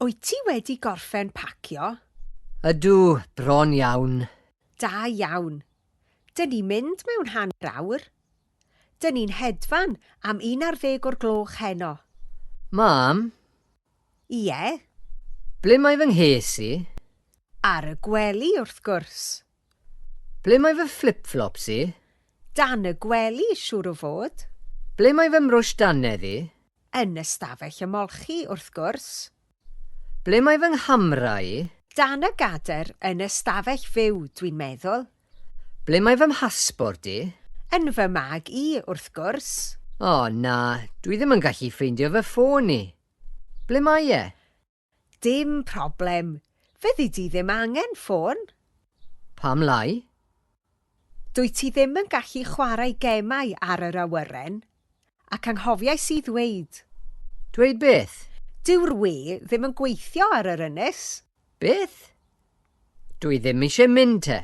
Wyt ti wedi gorffen pacio? Ydw, bron iawn. Da iawn. Dyn ni'n mynd mewn hanner awr. Dyn ni'n hedfan am 11 o'r gloch heno. Mam? Ie? Ble mae fy nghes i? Ar y gwely, wrth gwrs. Ble mae fy flip-flops i? Dan y gwely, siŵr o fod. Ble mae fy mrwsh dannedd i? Yn y stafell ymolchi, wrth gwrs. Ble mae fy nghamera i? Dan y gader yn y stafell fyw, dwi'n meddwl. Ble mae fy mhasbort i? Yn fy mag i, wrth gwrs. O, na, dwi ddim yn gallu ffeindio fy ffôn i. Ble mae e? Dim problem. Fyddi di ddim angen ffôn. Pam lai? Dwyt ti ddim yn gallu chwarae gemau ar yr awyren, ac anghofiais i ddweud. Dweud beth? Dyw'r we ddim yn gweithio ar yr ynys. Beth? Dwi ddim eisiau mynd te.